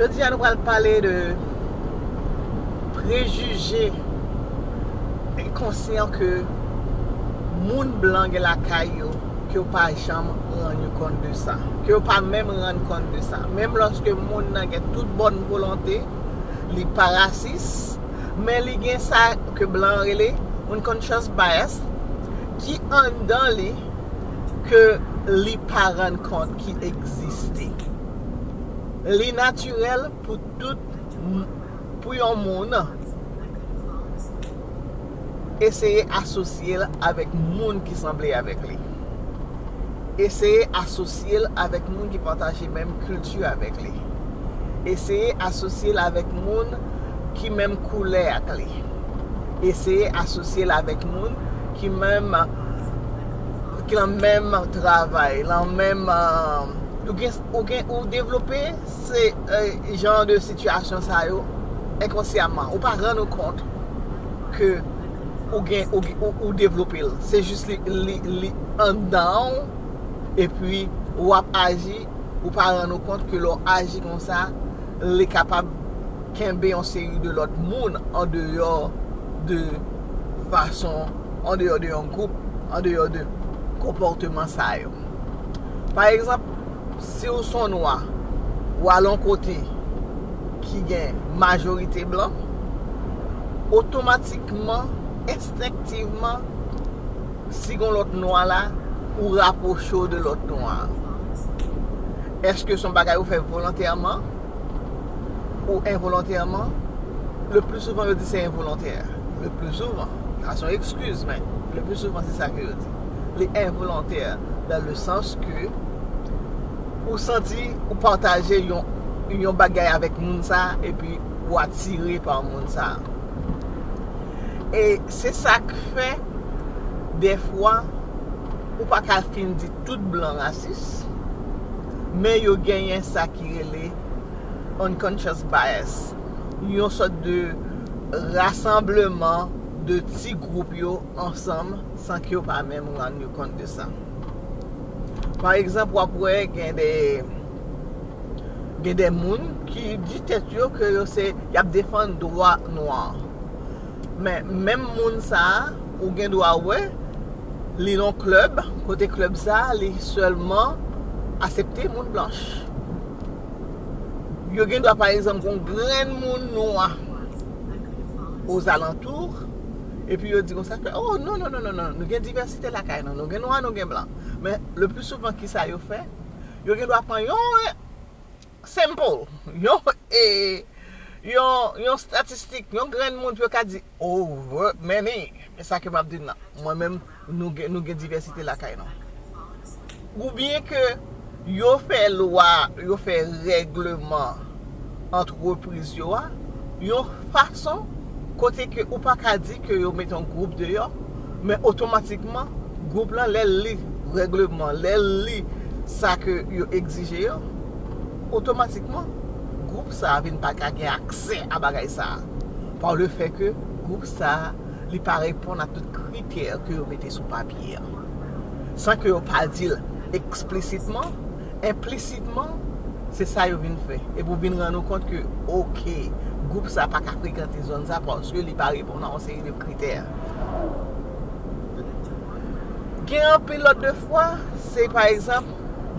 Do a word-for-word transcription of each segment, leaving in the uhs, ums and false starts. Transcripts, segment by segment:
Jodi a nou pral pale de prejije enkonsyan ke moun blan gen lakay yo, ke yo pa janm rann yo kont de sa, ke yo pa menm rann kont de sa. Menm lòske moun nan gen tout bòn volonte, li pa rasis, men li gen sa ke blan rele unconscious bias ki anndan li, ke li pa rann kont ki egziste. Li natirèl pou tout, pou yon moun eseye asosye l avèk moun ki sanble avèk li. Eseye asosye l avèk moun ki pataje menm kilti avèk li. Eseye asosye l avèk moun ki menm koulè ak li. Eseye asosye l avèk moun ki menm, ki nan menm travay, nan menm, euh, ou gen, ou gen, ou devlope se, euh, jan de sitiyasyon sa yo enkonsyaman. Ou pa rann ou kont ke ou gen, ou, ou, ou devlope l. Se jis li, li, li anndan w, epi w ap aji, ou pa rann ou kont ke lè w aji konsa, li kapab kenbe yon seri de lòt moun andeyò de fason, andeyò de yon gwoup, andeyò de konpòteman sa yo. Pa egzanp, si w se yon nwa, w al yon kote ki gen majorite blan, otomatikman, enstenktivman, si gen lòt nwa la, ou rapwoche w de lòt nwa a. Èske se yon bagay ou fè volontèman ou envolontèman? Le pli souvan, yo di se envolontè. Le pli souvan. Sa se yon ekskiz, men le pli souvan, se sa ke yo di. Li envolontè, dans le sens que ou santi ou pataje yon, yon bagay avèk moun sa, epi ou atire pa moun sa. E se sa k fè, dèfwa, ou pa ka fin di tout blan rasis, men yo genyen sa ki rele unconscious bias, yon sòt de rasanbleman de ti gwoup yo ansanm san ke yo pa menm rann yo kont de sa. Pa egzanp, w ap wè gen de, gen de moun ki di tèt yo ke yo se, y ap defann dwa nwa. Men menm moun sa a, ou gen dwa wè, li nan klèb, kote klèb sa a, li sèlman aksepte moun blanch. Yo gen dwa, pa egzanp, gon grenn moun nwa ozalantou, epi yo di konsa ke, oh, non, non, non, non, non, nou gen divèsite lakay nou, nou gen nwa, nou gen blan. Men, le pli souvan, ki sa yo fè? Yo gen dwa pran yon sample, yon, e, yon, yon statistik, yon grenn moun pou yo ka di, oh, many, men sa ke m ap di nan. Mwen menm, nou gen, nou gen divèsite lakay nou. Oubyen ke yo fè lwa, yo fè règleman antrepriz yo a, yon fason kote ke ou pa ka di ke yo mete yon gwoup deyò, men otomatikman, gwoup lan, lè l li règleman, lè l li sa ke yo egzije yo, otomatikman, gwoup sa a vin pa ka gen aksè a bagay sa a. Pa le fè ke gwoup sa a, li pa reponn a tout kritè ke yo mete sou papye a. San ke yo pa di l eksplisitman, enplisitman, se sa yo vin fè. Epi w vin rann ou kont ke, oke, gwoup sa pa ka frekante zòn sa paske li pa reponn a yon seri de kritè. Gen anpil lòt de fwa, se pa egzanp,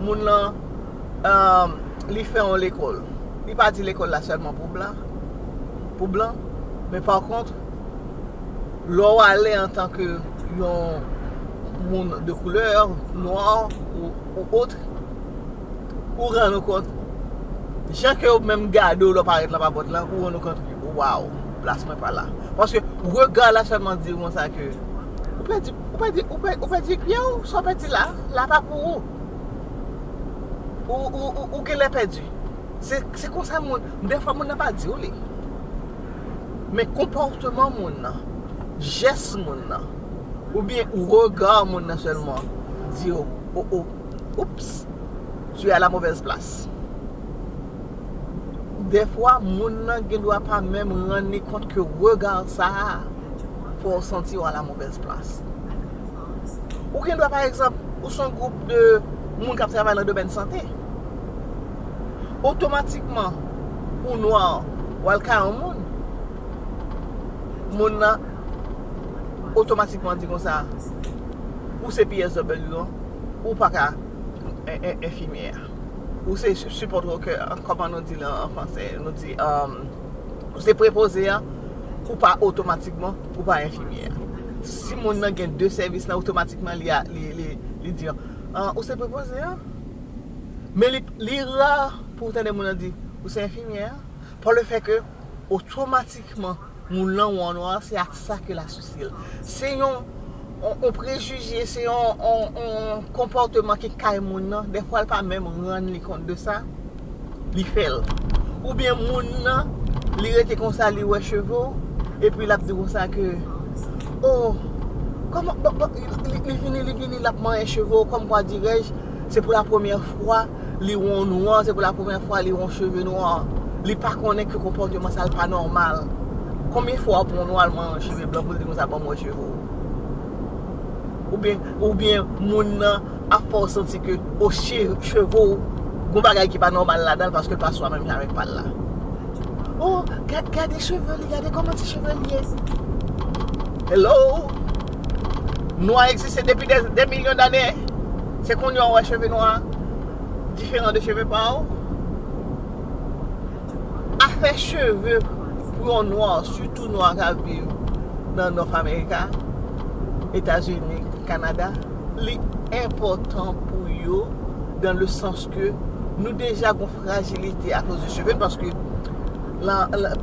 moun lan, um, li fè yon lekòl. Li pa di lekòl la sèlman pou blan, pou blan, men pa kont, lè w ale antanke yon moun de koulè, nwa ou, ou ot, ou rann ou kont, jan ke yo menm gade w lè w parèt nan papòt lan, ou rann ou kont, waw, plas mwen pa la. Paske rega la sèlman di w konsa ke ou pèdi, ou pèdi, ou pèdi, ou pèdi pye w, sa w pèdi la, la pa pou ou. Ou, ou, ou, ou genlè pèdi. Se, se konsa moun, dèfwa moun nan pa di w li. Men konpòteman moun nan, jès moun nan, oubyen rega moun nan sèlman di w, oh, oh, oups, tu es à la mauvaise place. Dèfwa, moun nan gen dwa pa menm rann li kont ke rega sa a fè w santi w a la mauvaise place. Ou gen dwa, pa egzanp, ou se yon gwoup de moun k ap travay nan domèn sante. Otomatikman, ou nwa, w al kay yon moun, moun nan otomatikman di konsa, ou se P S W, ou pa ka en- en- enfimyè. Ou se support worker, kòman nou di l an fransè? Nou di, um, ou se prepoze a, ou pa otomatikman, ou pa enfimyè. Si moun nan gen de sèvis la, otomatikman li, a- li, li, li di, ah, ou se prepoze a. Men li, li ra pou w tande moun nan di, ou se enfimyè a. Pa le fè ke otomatikman moun lan ou an nwa, se ak sa ke l asosye l. Se yon, yon, yon prejije, se yon, yon, yon konpòteman ki kay moun nan. Dèfwa l pa menm rann li kont de sa, li fè l. Oubyen moun nan, li rete konsa, li wè cheve w, epi l ap di konsa ke, oh, kòman, bon, bon, li, li vini, li vini, l ap manyen cheve w, kòmkwa dirèj, se pou la premyè fwa li wè w nwa, se pou la premyè fwa li wè w cheve nwa. Li pa konnen ke konpòteman sa l pa nòmal. Konbyen fwa w pran w nwa al manyen cheve blan pou l di konsa, ban m wè cheve w? Oubyen, oubyen moun nan ap fè w santi ke o che- cheve w, gon bagay ki pa nòmal ladan l paske l pa swa menm jan avèk pa l la. Oh, gad- gade cheve li, gade kòman ti cheve li ye. Hello? Nwa egziste depi de, de milyon dane. Se kounye a w wè cheve nwa diferan de cheve pa w. Afè cheve pou yon nwa, sitou nwa k ap viv nan North America, Etazini, Kanada, li enpòtan pou yo, dans le sens que nou deja gon frajilite akoz de cheve, paske la, la,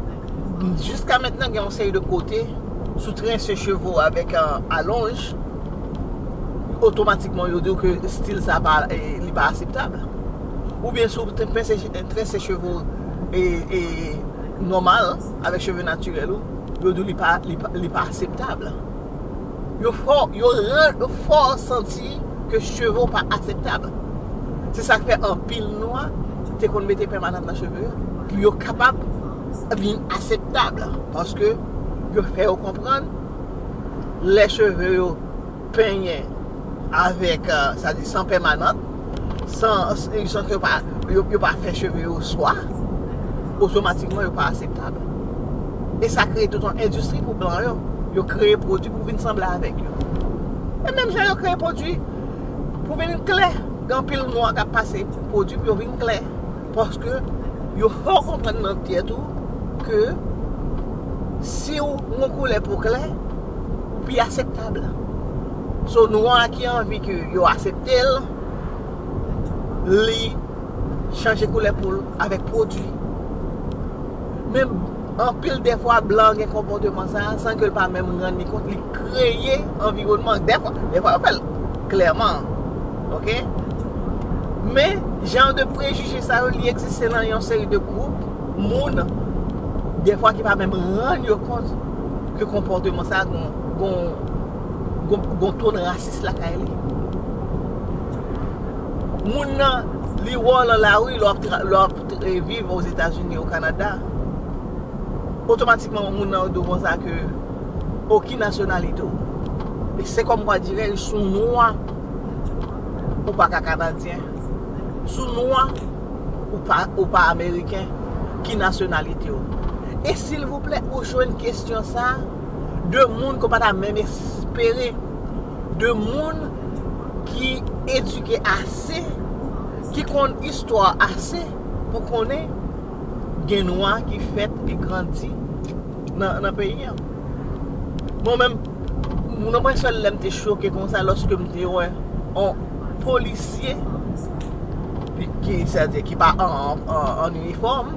jiska mentnan gen yon seri de kote, si w trense cheve w avèk, euh, alonj, otomatikman yo di w ke stil sa pa, eh, li pa akseptab. Oubyen si w te- trense, trense cheve w, eh, eh, nòmal, avèk cheve natirèl ou, yo di w li pa, li pa, li pa akseptab. Yo fè w, yo rann, yo fè w santi ke cheve w pa akseptab. Se sa k fè anpil nwa te konn mete pèmanant nan cheve yo, pou yo kapab vin akseptab. Paske yo fè yo konprann, lè cheve yo penyen avèk, euh, sa di, san pèmanant, san, san ke yo pa, yo, yo pa fè cheve yo swa, otomatikman yo pa akseptab. E sa kreye tout yon endistri pou blan yo. Yo kreye pwodui pou vin sanble avèk yo. E menm jan yo kreye pwodui pou vin klè. Gen anpil nwa k ap pase pwodui pou yo vin klè. Paske yo fè w konprann nan tèt ou ke si w gon koulè po klè, ou pi akseptab. So, nwa a ki anvi ke yo aksepte l, li chanje koulè po l avèk pwodui. Men anpil dèfwa, blan gen konpòteman sa a san ke l pa menm rann li kont, li kreye anviwònman. Dèfwa, dèfwa yo fè l klèman. Oke? Men, jan de prejije sa yo, li egziste nan yon seri de gwoup moun, dèfwa ki pa menm rann yo kont ke konpòteman sa a gon, gon, gon, gon ton rasis lakay li. Moun nan, li wè w nan lari, lè w ap tra- lè w ap, eh, viv Ozetazini, o Kanada, otomatikman moun nan di w konsa ke, o, ki nasyonalite w? E se kòmkwa dirèj si w nwa, ou pa ka kanadyen. Si w nwa, ou pa, ou pa ameriken. Ki nasyonalite w? E silvouplè, ou jwenn kesyon sa a de moun ke w pa ta menm espere, de moun ki edike ase, ki konn istwa ase pou konnen gen nwa ki fèt e grandi nan, nan peyi an. Mwen menm, mwen, mwen sèl lè m te choke konsa lòske m te wè yon polisye ki, ki, sètadi, ki pa an, an, an inifòm,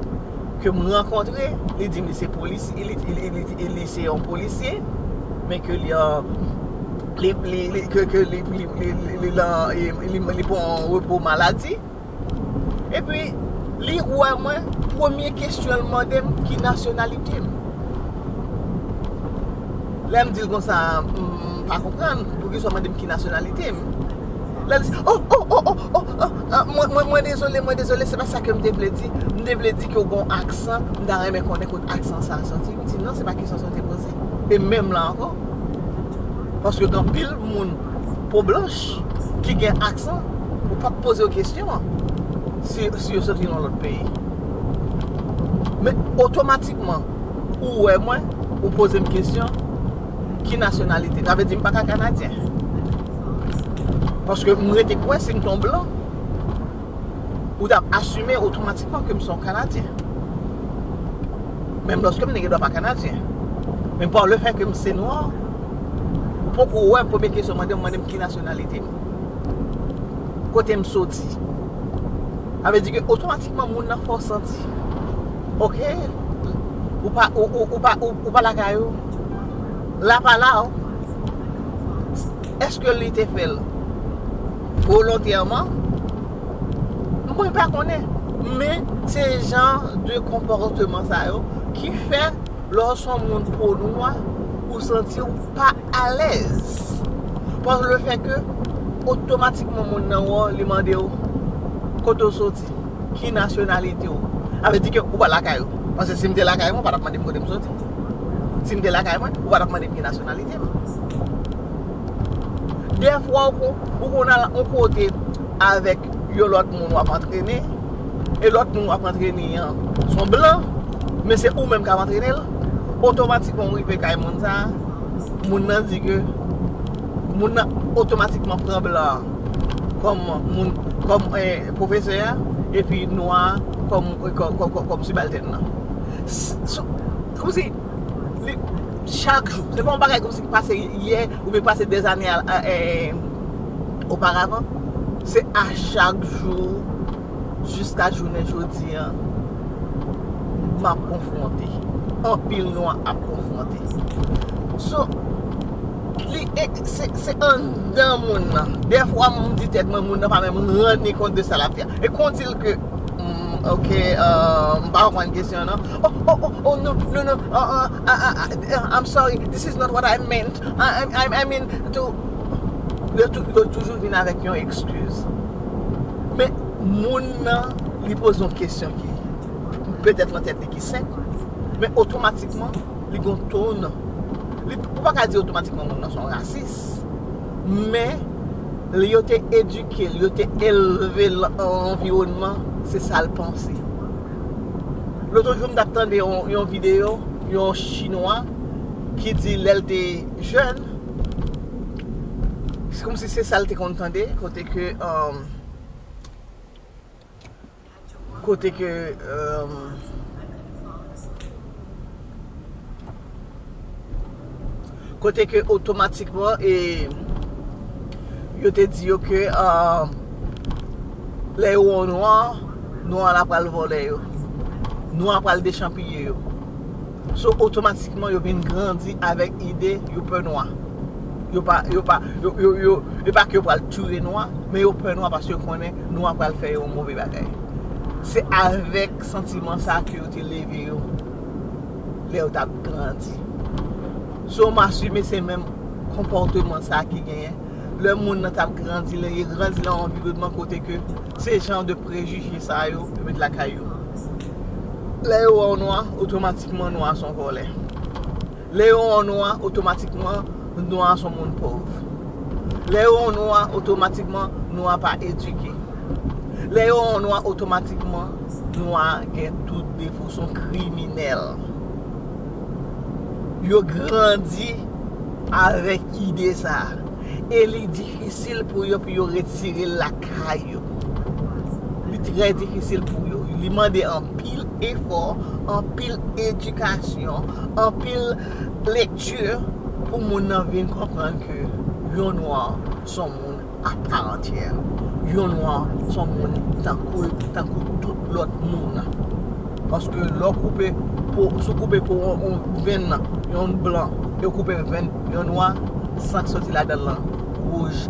ke m rankontre, li di m li se polisye, li, li, li, li, li se yon polisye, men ke li an, li, li, li, ke, ke li, li, li, li, li, li, li, li pran repo maladi. Epi, li wè mwen, premye kesyon l mande m ki nasyonalite m. Lè m di l konsa, m pa konprann poukisa w mande m ki nasyonalite m. Lè l di, oh, oh, oh, oh, oh, ah, ah, mwen, mwen, mwen dezole, mwen dezole, se pa sa ke m te vle di. M te vle di ke w gen yon aksan, m ta renmen konnen kot aksan sa a soti. M di, non, se pa kesyon sa w te poze. E menm la ankò, paske gen anpil moun po blanch ki gen aksan, ou p ap poze yo kesyon an si, si yo soti nan lòt peyi. Men otomatikman, ou wè mwen, ou poze m kesyon, ki nasyonalite? Sa vle di m pa ka Kanadyen. Paske m rete kwè si m te yon blan, ou t ap asime otomatikman ke m se yon Kanadyen. Menm lòske m te gen dwa pa Kanadyen. Men pa le fè ke m se nwa, ou poko wè premye kesyon mande m, mande m ki nasyonalite m. Kote m soti. Sa vle di ke otomatikman moun nan fè w santi. Ok. Ou pa, ou, ou, ou pa, ou, ou pa lakay ou. La pa la ou. Èske li te fè l volontèman? Mwen pa konnen. Men se jan de konpòteman sa yo ki fè lè w se yon moun po nwa, ou santi w pa alèz. Paske le fè ke otomatikman moun nan wè w, li mande w kote w soti, ki nasyonalite w. Sa vle di ke ou pa lakay ou. Paske si m te lakay mwen, ou pa t ap mande m kote m soti. Si m te lakay mwen, ou pa t ap mande m ki nasyonalite m. Dèfwa, ou kon, ou konn al yon kote avèk yon lòt moun w ap antrene, e lòt moun w ap antrene an se yon blan, men se ou menm k ap antrene l, otomatikman ou rive kay moun sa a, moun nan di ke, moun nan otomatikman pran blan an kòm moun, kòm, eh, pwofesè a, epi nwa a kòm, kòm, kòm, kòm, kòm sibaltèn nan. S-, s-, kòmsi, li, chak jou, se pa yon bagay kòmsi ki pase yè, oubyen pase dèzane a, a, eh, oparavan. Se a chak jou, jiska jounen jodi a, m ap konfwonte. Anpil nwa ap konfwonte. So, li, e, se, se anndan moun nan. Dèfwa, m di tèt mwen, moun nan pa menm rann li kont de sa l ap fè a. E kon di l ke, mm, ok, euh, m pa konprann kesyon nan. Oh, oh, oh, oh, no, no, no, uh, uh, uh, uh, uh, I'm sorry, this is not what I meant. I, I, I, I mean to, yo tou-, yo toujou vin avèk yon ekskiz. Men moun nan, li poze yon kesyon ki petèt nan tèt li ki senp, men otomatikman, li gon ton. Li, ou pa ka di otomatikman moun nan se yon rasis, men li, yo te edike l, yo te elve l nan yon anviwònman, se sa l panse. Lòt jou, m t ap tande yon, yon videyo, yon Chinwa ki di lè l te jèn, se kòmsi se sa l te konn tande, kote ke, um, kote ke, um, kote ke otomatikman, e, yo te di yo ke, um, lè yo wè yon nwa, nwa la pral vòlè yo. Nwa pral dechanpiye yo. So, otomatikman, yo vin grandi avèk ide yo pè nwa. Yo pa, yo pa, yo, yo, yo, e pa ke yo pral touye nwa, men yo pè nwa paske yo konnen nwa pral fè yo yon move bagay. Se avèk santiman sa ke yo te leve yo lè yo t ap grandi. So, m asime se menm konpòteman sa ki genyen. Lè moun nan t ap grandi, lè yo grandi nan yon anviwònman kote ke se jan de prejije sa yo, yo met lakay yo. Lè yo wè yon nwa, otomatikman nwa se yon vòlè. Lè yo wè yon nwa, otomatikman nwa se yon moun pòv. Lè yo wè yon nwa, otomatikman nwa pa edike. Lè yo wè yon nwa, otomatikman nwa gen tout defo, se yon kriminèl. Yo grandi avèk ide sa a. E li difisil pou yo, pou yo retire l lakay yo. Li trè difisil pou yo. Li mande anpil efò, anpil edikasyon, anpil lekti pou moun nan vin konprann ke yon nwa se yon moun à part entière. Yon nwa se yon moun tankou, tankou tout lòt moun. Paske lè w koupe po, si w koupe po yon, yon venn nan, yon blan, e w koupe venn yon nwa, san k soti ladan l lan wouj.